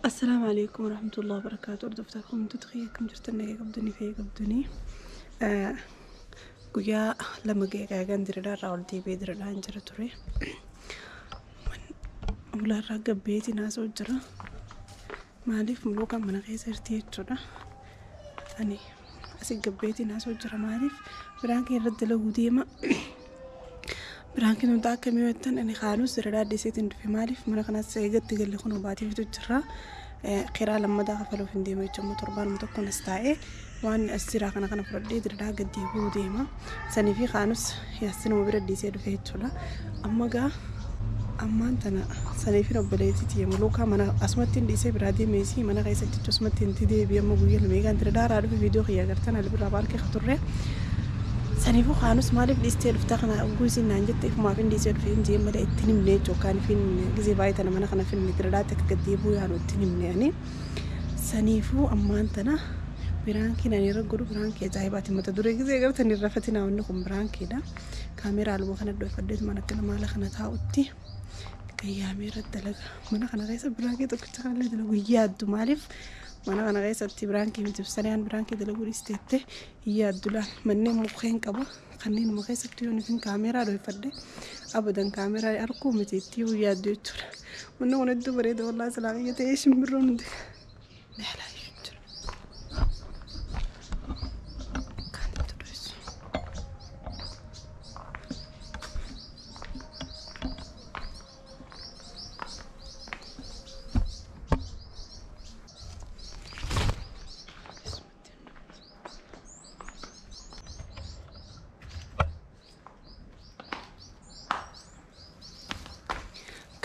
Assalaamu alaikum warahmatullahi wabarakatuh. Hordoftoota hundumtuu kiyya akkam jirtan nagaa qabdanii fayyaa qabdanii. Guyyaa 2 ga'e qaagaan diradhaa irraa ol deebi'ee diradhaan jira ture. Ulaarraa gabbeetiin haasa'u jira. Maaliif muluukaan mana keessa jirti jechuudha. Ani asii gabbeetiin haasa'u jira maaliif biraan kee irratti dalaguu deema. Biraan kee nuti akkamii yoo jettan ani kaanus diradhaa dhiiseetiin dhufe maaliif mana kanas eegatti galle kun baatii fitu jira. Kiraa lammataa kafaluuf hin deema jechuudha. Torbaanuma tokkoon as taa'ee waan as jira kana kana fudhadhee diradhaa gad deebi'uu deema. Sanii fi kaanus yaasinuma bira dhiisee dhufe jechuudha. Amma gaa ammaan tana sanii fi obboleettii muluukaa mana asumatti hin dhiisee biraa deemeesi mana keessatti jechuun asumatti hin deebi'e amma guyyaa 2 eegaan diradhaa irraa dhufe viidiyoo kiyya agartan albirraa paarkii turre. Saniifuu kaanus maaliif dhiistee dhufta kana oguu isin naan jette ifumaaf hin dhiisee dhufe hin jee malee ittiin himne jechuudha. Kan fin gizee baay'ee tana mana kana finne diradhaatti akka gad deebi'uu yaadu ittiin himne ani. Saniifuu ammaan tana biraankii ani irra godhu biraankii ajaa'ibaati mata duree gizee agartan irra fatinaa wanni kun biraankiidha. Kaameeraa aluma kana dhoofadheetu mana akka maala kana taa'utti gayyaamee irratti dalaga. Mana kana keessa biraankii tokkicha kanallee dalagu yaaddu maaliif mana kana keessatti biraankii miti ibsanaan biraankii dalaguu dhiisteette yaaddu laal manneen mukkeen qaba kanneen muka keessatti yoo nufin kaameeraa dhoofadhe abadan kaameeraa arguu miti itti yaaddu jechuudha. Manni kun hedduu bareeda wallaahi silaa kiyya ta'ee shimbirroon hundi laalaa jira. Kan itti dho'isu.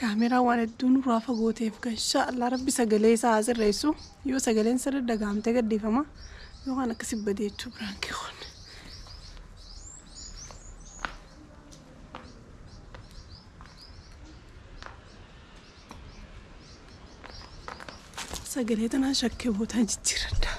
Kaameeraa waan hedduu nurraa fagoo ta'eef kan inshaallah rabbi sagalee isaa haa sirreessu yoo sagaleen sirri dhagahamtee gadhiifama yookaan akkasi badee jechuu biraankii kun. Sagalee tanaan shakkee bootaan jijjiiradha.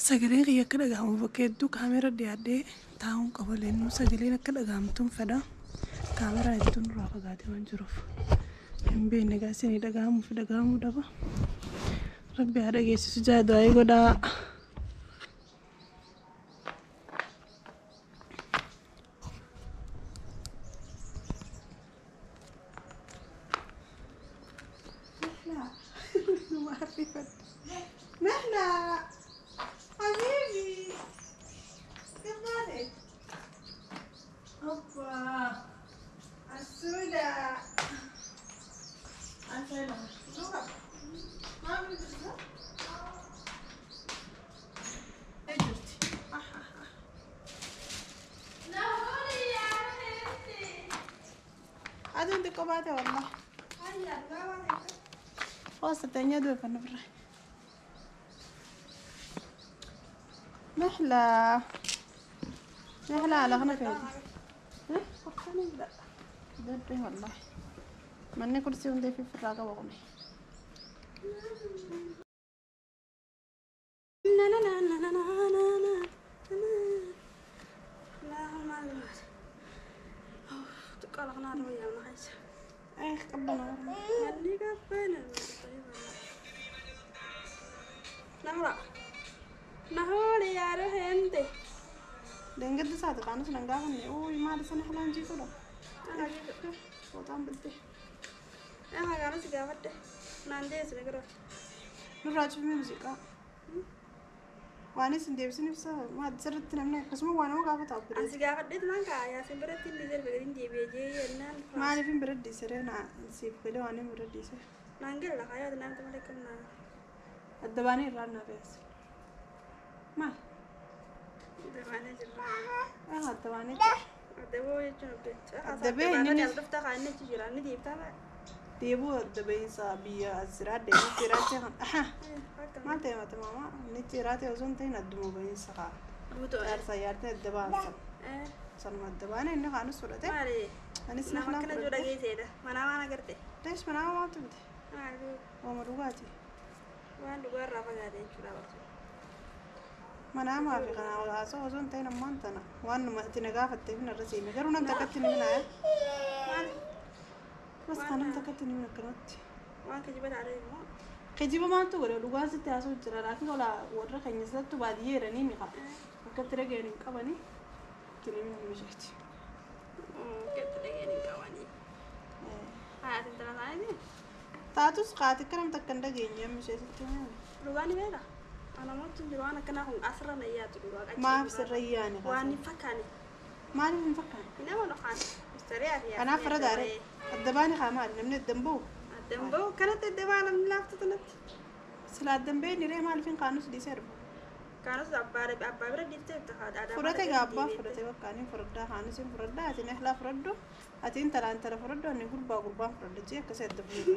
Sagaleen kiyya akka dhagahamu bakka hedduu kaameera dhiyaadhee taa'uun qaba leennu sagaleen akka dhagahamtuun fedha. Kaameeraan hedduun nurraa fagaatee waan jiruuf hin beekne gaa isinii dhagahamuu fi dhagahamuu dhaba. Rabbi haa dhageessisu jaa du'aayii godhaa. Mehla! حبيبي كيف حالك؟ هوبا عسولة عسولة ما بدك اجرتي هذا عندك قبعتي والله خلاص الثانية دوي فنفرح محلى محلى على غنى فادي ايه فرحانة لا دري والله مني كرسي وندي في فراغة وغني لا لا لا لا لا لا لا لا ما تقال غنا رويا ما عايشة ايه قبلنا مني قبلنا نمرة نهوري يا روحي دنقد صادق أنا سنقاغني أوي ما لسنا حلان جيتو لا أنا جيتو وطعم بدي أنا قالوا سقافته ناندي سنقرا نراجع في موسيقى وأنا سندي بس نفسها ما تسرت نمنا قسمه وأنا ما قافت أبرد أنا سقافته ما كا يا سنبرت اللي زر بقرين دي بيجي أنا ما أنا فين برد سر أنا نسيب كله وأنا برد سر نانجل لا خيا نام تملك نا الدباني رانا بس ما الدباني جرا الدباني الدباني الدباني deebuu addabainsa biyya as jiraadhe inni jiraatee kan maal ta'e mata maama inni jiraatee osoo hin ta'in adduma bahinsa kaa jaarsa yaartee adda baasan. Sanuma adda baane inni kaanus fudhate. Maali? Anis Nama nahlaa akkana jiru fudhadhe. dhageesseedha. Manaa waan agarte. Leesh manaa maaltu bite? Maali? Waama dhugaati. Waan dhugaa irraa fagaate jechuudha barsu. Manaa maafi kana haasa'u osoo hin ta'in ammaan tana waan numa ati na gaafatteef narra siime garuu nam takkatti ni minaaya. Maali? Bas kan nam takkatti ni mina akkanatti. Waan kijiba taatee immoo. Kijiba maaltu godhe dhugaan sitti haasa'u jira laakiin ola warra keenya sirrattu baadiyyee jedhanii miqa. Akkatti dhageen hin qabanii itti ni minni misheeti. Akkatti dhageen hin qabanii. Haa ati intala isaaniiti? Taatus qaati akka nam takka hin dhageenye amma isheetitti himame. Dhugaa ni beela. Ana mootu jiru waan akkanaa kun asirra na yaadu dhugaa qaccee. Maaf sirra yaani Waan hin fakkaane. Maaliif hin fakkaane? Hin amanu kaan. Mistariyaa fi Kanaaf fira daaree. Adda baane haa maali namni adda hin bahu. Adda hin bahu kanatti adda baa namni laaftu tanatti. Sila adda hin beekni ree maaliif hin kaanus dhiisee darbu? Kaanus abbaa abbaa bira dhiiftee bitta haadha. Fudhate gaa abbaa fudhate bakka ani fudhadhaa kaanus hin fudhadhaa ati nehlaa fudhadhu ati intala intala fudhadhu ani gurbaa gurbaan fudhadha jee akkasii adda bu'u.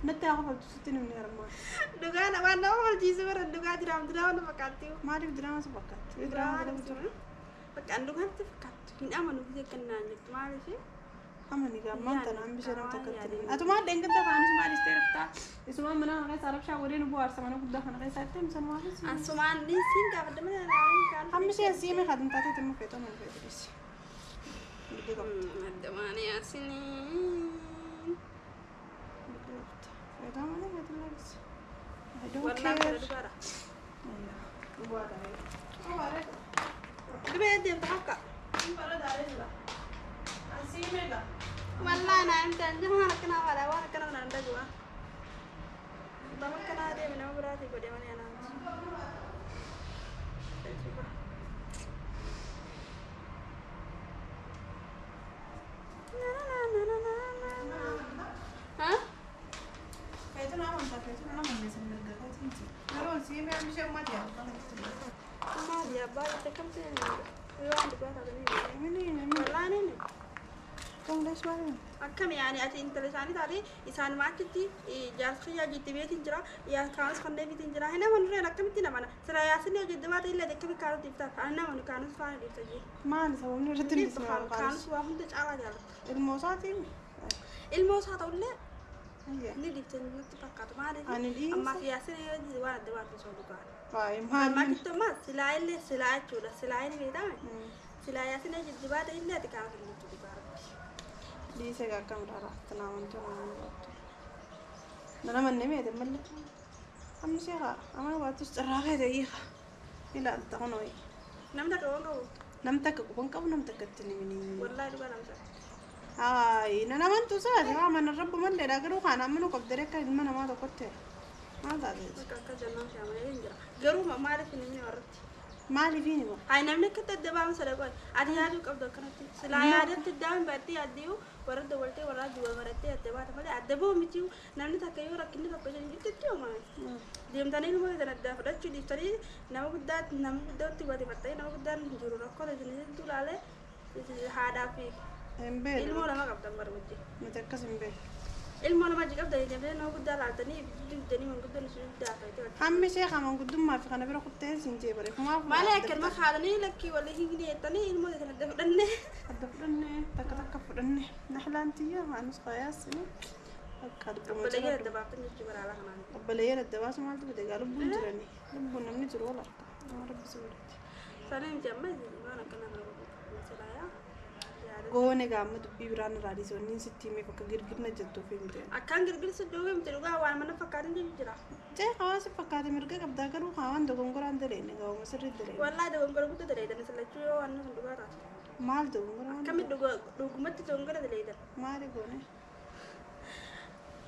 Natti haa kofaltu sitti namni armaan. Dhugaa waan nama kofalchiisu bara dhugaa jiraam diraama na fakkaatti. Maaliif diraama si fakkaatti? Diraama dalagu jiru. Bakka an dhugaatti fakkaattu hin amanu gisee kennaan jettu maaliif? Amani gaa ammaan tana hambisee nam takkatti ni. Ati maal dheengadda kaanus maal istee raftaa? Isumaan mana kana keessa arabshaa godhee nu bohaarsa mana guddaa kana keessa itti himsan maaliif? Asumaan dhiisiin gaafadha mana naanii kaan. Hambisee siime kan taatee timma feetoo mana feetu dhiisi. Mirga qabda. Adda maanii asinii. Mirga qabda. Feetoo mana feetu laabisi. I don't Wallaan care. bara dhugaadha. Dhugaadha. Dhugaadha. Dhibee deemta akka. Bara daaree jira. Asiime gaa. Wallaan naa himte anjama waan akkanaa waadha waan akkanaa naan dhagu'a. Nama akkanaa deeme nama biraatii godhe malee anaa miti. Ha? Feetu nama amantaa feetu nama amanneessa mirga keetiinti. Garuu siime hambisee uummata yaa. Maali abbaa jette kamtu waan dhugaa taatanii. Mini mini. Wallaan inni. Kam lees maali? Akkam yaani ati intala isaanii taate isaan maachitti jaarsa kiyyaa jitti beetiin jira yaa kaanus kanneen bitiin jira hin amanu reen akkamitti namana sila yaasinni hojii baate illee akkami kaanus dhiifta ani namanu kaanus faana dhiifta jee. Maali sababni irratti hin dhiisne Kaanus waa hunda caalaa jaallata. Ilmoo isaatiin. Ilmoo isaa ta'ullee ni dhiifte natti fakkaatu maaliif Ani dhiisa. ammaaf yaasinni yoo waan adda baatu osoo dhugaa. Baay'ee maali? Ammaatitti ammaa silaa illee silaa jechuudha silaa inni beekame silaa yaasinni hojii baate illee ati kaanus hin dhiiftu dhugaa rabbi. Dhiise gaa akkam raaraa tanaa wantoota nama baattu. Nana manne meete malee. Amma ishee haa amana baattus carraa kee ta'ii haa. Ilaalta kunoo. Namni takka waan qabu Nam takka quban qabu nam takka itti ni mini. wallaahi dhugaa namsa. Hayi nana amantu isaati haa mana rabbu malleedha garuu kaan amanu qabdee akka ilma namaa tokkotti. Maal taate? Bakka akka jannaan shaamalee hin jira. Garuu maaliif hin himne warratti? Maaliif hin himu? Hayi namni akkatti adda baamu sadaqaa. Ati yaaduu qabdu akkanatti. Silaa yaadatti daa'im baattee yaaddee warra dabaltee warra du'a barattee adda baata malee adda ba'u miti namni takka yoo rakkinni tokko jiru jirtutti uumame. Deemtanii ilmoo sana addaa fudhachuu dhiiftanii nama guddaa nama guddaatti batifattanii nama guddaan jiru rakkoo isin jirtu ilaalee haadhaa fi Hin beeku. ilmoo lama qabdan bara wajjin. Miti akkas hin beeku. Ilmoo lama achi qabdan deemtanii nama guddaa laaltanii dugdanii manguddoon isin guddaa fayyadee. Hammi ishee haa manguddummaa fi kana bira kuttee siin jee bare. Kumaaf Malee akkanuma haadhanii lakkii walii hin jettanii ilmoo sana adda fudhanne. Adda fudhanne takka takka fudhanne nahlaan tiyya anus qayaasini akka dubbama Obboleeyyan jira. adda baaftan jechuu bara alaa kanaan. Obboleeyyan adda baasu maaltu bite gaa lubbuun jirani lubbuun namni jiru wal arga nama rabbi si godhate. Saneen miti amma waan akkanaa kana godhu silaa yaa. Goone gaa amma dubbii biraan irraa dhiise wanni sitti himee bakka girgirna jettuuf hin ta'e. Akkaan girgirsu duuba miti dhugaa waan mana fakkaatin jiru jira. Jee hawaasa fakkaate mirga qabdaa garuu hawaan dogongoraan daleenne gaa'uma sirrii daleenne. Wallaahi dogongora guddaa daleedan silachuu yoo waan sun dhugaa taate. Maal dogongoraan? Akkamitti dhugumatti dogongora daleedan? Maali goone?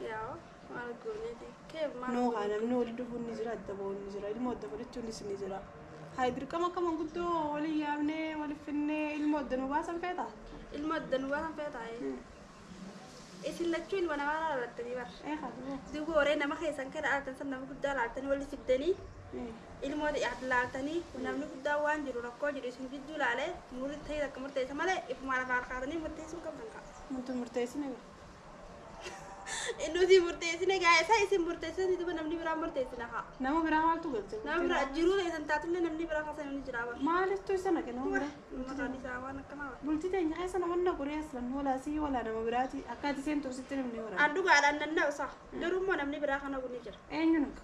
Yaa maal gooneeti kee maal Noo haa namni wali dhufuun ni jira adda ba'uun ni jira ilmoo adda fudhachuunis ni jira. Haa dirqama akka manguddoo walii yaamnee wali finnee ilmoo adda nu baasan feetaa? Ilmoo adda nu baasan feetaa? Isin lachuu ilma namaa laalattanii bara. Ee haa duuba. Duuba horee nama keessan kana laaltan san nama guddaa laaltanii wali fiddanii ilmoo laaltanii namni guddaa waan jiru rakkoo jiru isin gidduu laalee murtee takka murteessa malee ifuma lafaan kaatanii murteessuu qabdan qaba. Wanti murteessine gaa. Nuti murteessine gaa'esaa isin murteessine duba namni biraa murteessine haa. Nama biraa maaltu galche? Nama biraa jiruu keessan taatullee namni biraa keessa namni jira bara. Maalittu isa naqe nama biraa? Maqaan isaa waan akkanaa bara. Bultii teenya keessa nama naquree aslan walaa sii walaa nama biraati akka ati seentu sitti namni waraana. An dhugaadhaan nan usa. Garuu immoo namni biraa kana kun ni jira. Eenyu naqa?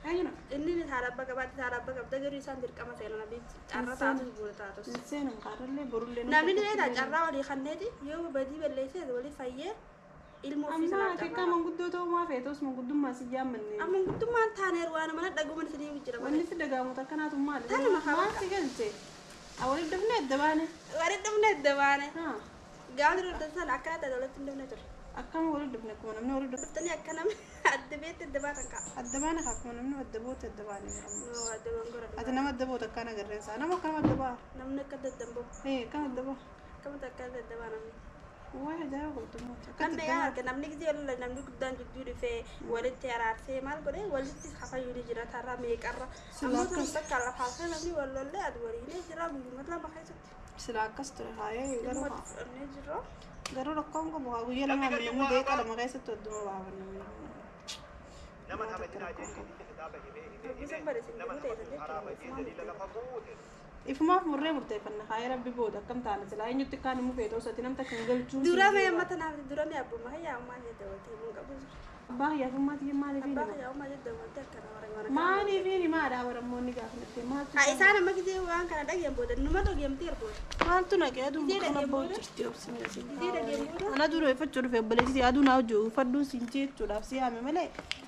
Eenyu naqa? Inni haadha abbaa qabaatti haadha abbaa qabda garuu isaan dirqama seenan abiitti carraa taatus bu'uura taatus. Hin seenan kaarallee borullee. Namni ni beektaa carraa walii kanneeti yoo badii balleessee walii fayyee ilmoo ofii Amma sanaaf ati akka carraa. manguddoo ta'uu maa feetos manguddummaa si jaammanne. Amma guddummaan taaneer waan mana dhaguman isinii jira malee. Wanni si dhagaamu takkanaatu maali? Tanuma haa Maal si galche? Walitti dhufne adda baane. Walitti dhufne adda baane. Haa. Gaafa dura sana akkana ta'e walitti hin dhufne ture. Akkama walitti dhufne akkuma namni walitti dhufe. Dhuftanii akka namni adda beetti adda baatan ka'a. Adda baane akkuma namni adda boote adda baane. Noo adda baan gora Ati nama adda boote akkaan agarreen isaa nama akkana adda ba'a. Namni akka daddamboo. Ee akkana adda ba'a. Akkamitti akka adda ba'a namni. Waa'ee ajaa'iba qabdu. Kan beekaa arga namni gisee lola namni guddaan jidduu dhufee walitti araarsee maal godhee walitti hafayyuu ni jira tarraa meeqarra. Ammoo tun bakka lafaasee namni wal lollee adu waliinee jira guyyuma lama keessatti. Sila akkas ture haayee garuu Dhimma fudhannee jirra. garuu rakkoon qabu haa guyyaa lama namni deeqa lama keessatti odduma baafanna. Dubbisan bare sin jiruu ta'e jechuudha. Ifumaaf murree murteeffanna haayee rabbi booda akkam taana silaa eenyutti kaan immoo feetoo isaati namta kan galchuun. Dura mee mata naaf dura mee abbuma hayyaa ammaa jedhe waltee mun qabu jira. Abbaa hiyyaafummaa tiyya maaliif Abbaa hima? hayyaa ammaa jedhe waltee akkana warra Maaliif himaadha warammoonni gaafa maaltu Haa isaan amma gisee waan kana dhageen booda numa dhageemtee ergoota. maaltu naqee aduun Gisee kana dhageen ba'u booda? jirti obsi miidhagina. Gisee dhageen booda? Ana dura uffachuu dhufe obboleessi aduu naa hojii uffadhuu siin jechuudhaaf si yaame malee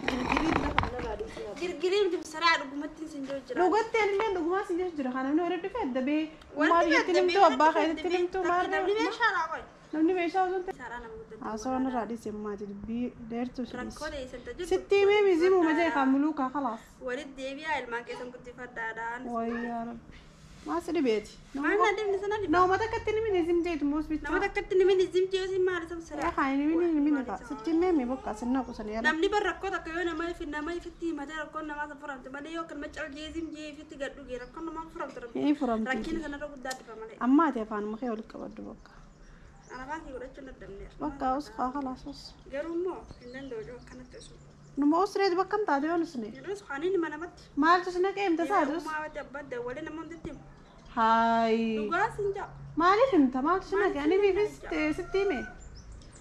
girgirii lafa kanarraa dhiisee yaame. Girgiriin dibsaraa dhugumatti sin jiru jira. Dhugaatti illee dhugumaa si jechu jira kana namni walitti dhufe adda bee Wanti maal jetti nimtuu abbaa keetti nimtuu maal namni meeshaadhaa qoy. namni meeshaa osoo hin ta'in. Meeshaadhaa nama guddaa. Haasawaan irraa dhiise maati dubbii dheertuu si Rakkoo dhiise. dheessan tajaajila. Sitti himee mizimu majee kan muluu kaa khalaas. Walitti deebi'aa ilmaan keessan guddifadhaadhaan. Wayyaa rabbi. Maal si dhibeeti? Maal na dhibni sana dhiba. Nama takkatti ni minizim jeetu moos bichaa. Nama takkatti ni minizim jeetu maal isa sira. Haa ni mini ni mini ka. Sitti himee mi bakka sinna qusanii yala. Namni bar rakkoo takka yoo nama ifi nama ifitti himatee rakkoon namaa san furamte malee yoo kan macal jeezim jee ifitti gad dhugee rakkoon namaa furamte rabbi. Ni furamti. Rakkina sanarra guddaa dhiba malee. Amma ati afaan makee walitti qabaddu bakka. Ana afaan kee godhachuu hin dadhabneera. Bakka us haa khalaas us. Garuu immoo hin danda'u jiru akkanatti osoo. Numa usreet bakka hin taate yoon usne. Yeroo suqaaniin mana namatti. Maaltu si naqee himta saadus? Uumaa wati abbaa dawwalee nama hundatti himu. Haayi. Dhugaa sin ja'a. Maaliif himta? Maaltu si naqee? Ani biifis sitti hime.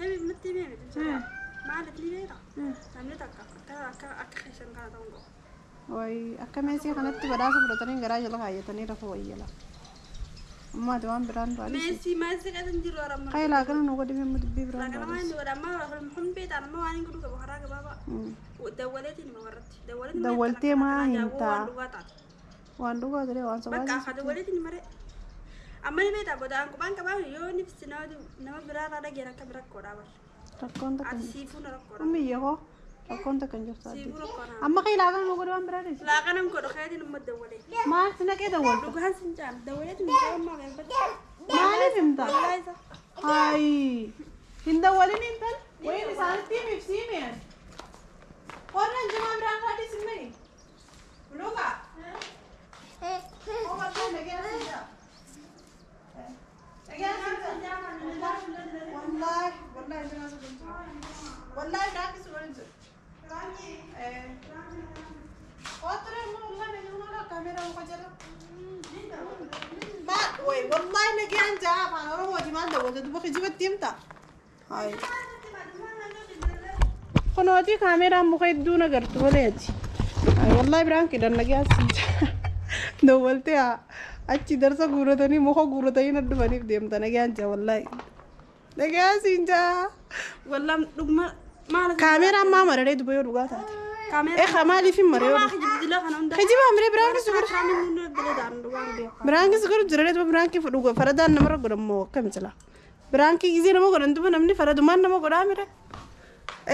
Himi nutti himee miti jira. Maaliif ni beeka? Namni takka akka akka akka keessan kana ta'uu qabu. Wayi akka meesii kanatti badhaasa fudhatanii garaa jala kaayyatanii rafa wayyala. Amma ati waan biraan du'aa dhiisi. Meesii meesii qasan jiru haramma. Kayii laaqana nu godhi mee dubbii biraan Laaqana du'aa waan dhiisi. inni godha amma hun beektaa amma waan inni godhu qabu karaa gabaabaa. Dawwaleetiin hima warratti. Dawwaleetiin Dawwaltee maa himtaa? Waan dhugaa taate. Waan dhugaa jedhee waan sobaa Bakka akka dawwaleetiin maree. Amma ni beektaa booda an qubaan qabaa yoo inni ibsi nama biraarraa dhageen akka bira rakkoodhaa bara. Rakkoon takka Ati hin jirtu. siifuu na rakkoodha. Ummi koo rakkoon takka hin jirtu addeeti. Siifuu rakkoodha. Amma kayii laaqana nu godhi waan biraa dhiisi. Laaqana godhu keetiin immoo dawwalee. Maal si naqee dawwalta? Dhugaan sin jaala dawwaleetiin mucaa ammaa beekadha. Maaliif himta? Wallaahi isa. Haayi. Hin dawwalin intal. Wayin isaanitti himiif si hime. Warra jimaa biraan raadis himee. Luka. والله والله جنازة بنت والله راكز ورنز خاطر ما والله نجونا لا كاميرا وخجلة ما وي والله نجي عن جاب انا روح جمان ده وده بخي جبت تيمتا هاي قنوتي كاميرا مخي دون قرت وليتي هاي والله برانك ده نجي دولتي achi darsa guuratanii muka guuratanii na dhufaniif deemta nagaan jaa wallahi nagaan siin jaa Wallaan dhugma maal kaameeraan maa mararee duba yoo dhugaa taate Kaameeraa. eh maaliif hin maree yoo Kijibdila kana hunda. Kijiba amree biraankis godhu biraankis godhu jira duba biraankii fudhu faradaan namarra godhammoo akkam jila biraankii gisee nama godhan duba namni faradumaan nama godhaa mire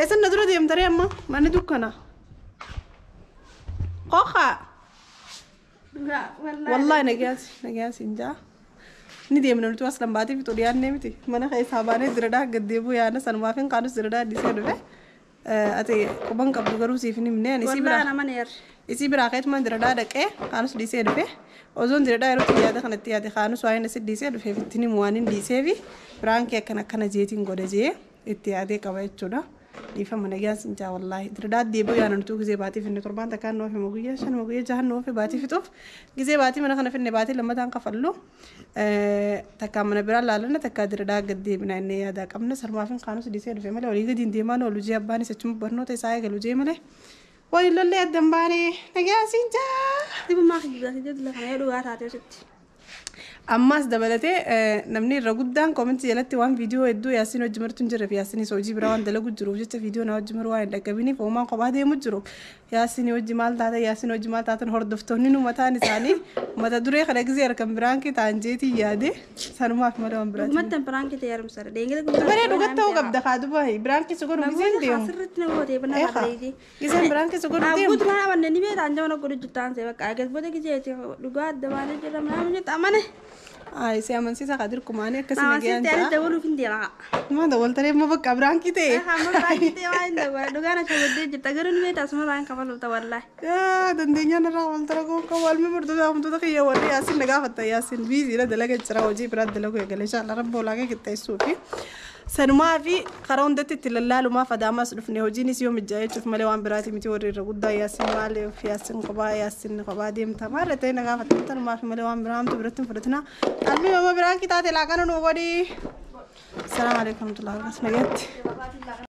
eessan na dura deemtaree amma manni dukkana qoqa wallahi nagayaasi nagayaasi hin jaa ni deemna nuti as lambaatiif xuriyaannee miti mana keessaa baanee diradhaa gad deebuu yaadna sanumaaf hin kaanus diradhaa addisee dhufe ati quban qabdu garuu siif hin himne ani isii biraa isii biraa keetumaan diradhaa dhaqee kaanus dhiisee dhufe osoon diradhaa yeroo yaada kanatti yaade kaanus waa'een asi dhiisee dhufeef ittiin himu waan hin dhiiseefi biraan kee akkana akkana jeetiin godhe jee itti yaadee qaba jechuudha. Dhiifama nagaan sin jaa wallaahi. Dirdaa deebi'u yaana nutuu gizee baatii finne torbaan takkaan nuuf himu guyyaa 5 guyyaa 6 nuuf baatii fixuuf gizee baatii mana kana finne baatii lammataan kafallu takkaan mana biraa laalanna takkaa dirdaa gad deebina inni yaadaa qabna sarmaafin kaanus dhiisee dhufe malee olii gadiin deemaan oolu jee abbaan isa achuma barnoota isaa eegalu jee malee waliin lollee addan baane nagaan sin jaa. Dhibummaa kijibaa kijibaa lafa yoo dhugaa taate sitti. Ammaas dabalatee namni irra guddaan koomentii jalatti waan viidiyoo hedduu Yaasiin hojii martu hin jirreef Yaasiinis hojii biraa waan dalagu jiruuf jecha viidiyoo na hojii maruu waan hin dhaqqabiniif uumaan kophaa deemu jiru. Yaasiin hojii maal taatan Yaasiin hojii maal taatan hordoftoonni nu mataan isaanii mata duree kana gisee harkan biraankii ta'an jeetii yaade sanumaaf malee waan biraati. Dhugumatti biraankii ta'e haramsara. Deengila Dubaree dhugat ta'uu qabda kaa duba biraankii si godhu giseen deemu. Asirratti nama gootee banaa bareedee. Giseen biraankii si godhu deemu. Abbuutu mana amanne ni beektaa anjama godhu jirtaan see bakka agas booda gizeeti dhugaa adda baanee jira mana jirta amane. Ay si amansiisa kaa dirqumaanii akkasii Nama nagayaan sitti ani ta'a. dabaluuf hin deema. Maa dabaltaree immoo bakka biraankii ta'e. Amma biraankii ta'e waan hin dabala dhugaan achi boodee jirta garuu ni beektaa asuma raan kafaluuf ta'a wallaahi. Yaa dandeenyaan irraa waltara koo walmi murtoota hamtuuta kiyya warri Yaasiin na gaafatta Yaasiin biiziidha dalaga jira hojii biraa dalagu eegale inshaalla rabba olaanaa qixxeessuu fi sanumaa fi karaa hundatti itti lallaalumaaf adaamaas dhufne hojiinis yoo mijaa'e jechuuf malee waan biraati miti warri irra guddaa Yaasiin maaliif Yaasiin kophaa Yaasiin kophaa deemta maal ta'e na gaafatta sanumaa fi malee waan biraa hamtu biratti hin fudhatina qalbii mama biraan kitaate laaqana nu godhi. Salaamu alaikum warahmatullahi wabarakatuh nagaatti.